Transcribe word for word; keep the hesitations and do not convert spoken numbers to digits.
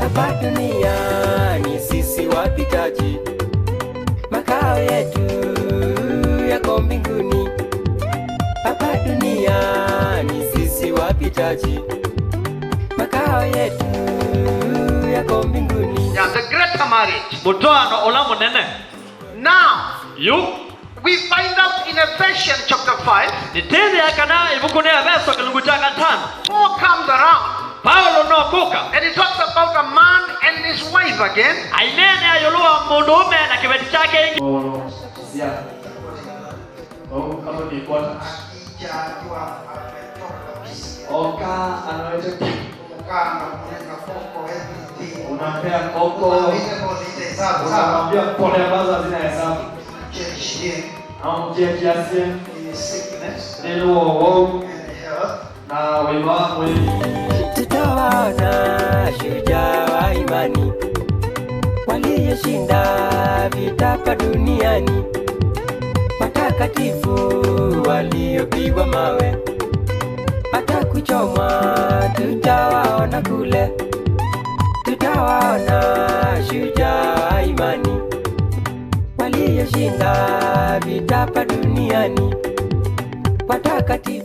Hapa duniani sisi wapitaji, makao yetu yako mbinguni. Hapa duniani sisi wapitaji, makao yetu yako mbinguni. Yeah, the greater marriage. Mũtwaano ũla mũnene. Now, yu, we find out in Ephesians chapter five, nĩtĩthĩa kana ĩvukunĩ ya Efeso kĩlungu kya katano, Paul comes around, Paulo nokũka, and he talks about a man and his wife again. Aineenea ĩũlũ wa mũndũũme na kĩveti kyake ĩngĩ. Akija akiwa ametoka kabisa. Oka anoete. Unampea koko. Unamwambia pole ambazo hazina hesabu. Na umtie kiasi. Ndio wao. Na wema mwingi. Tutawaona shujaa wa imani walioshinda vita hapa duniani, watakatifu waliopigwa mawe, hata kuchomwa, tutawaona kule. Tutawaona shujaa wa imani walioshinda vita hapa duniani, watakatifu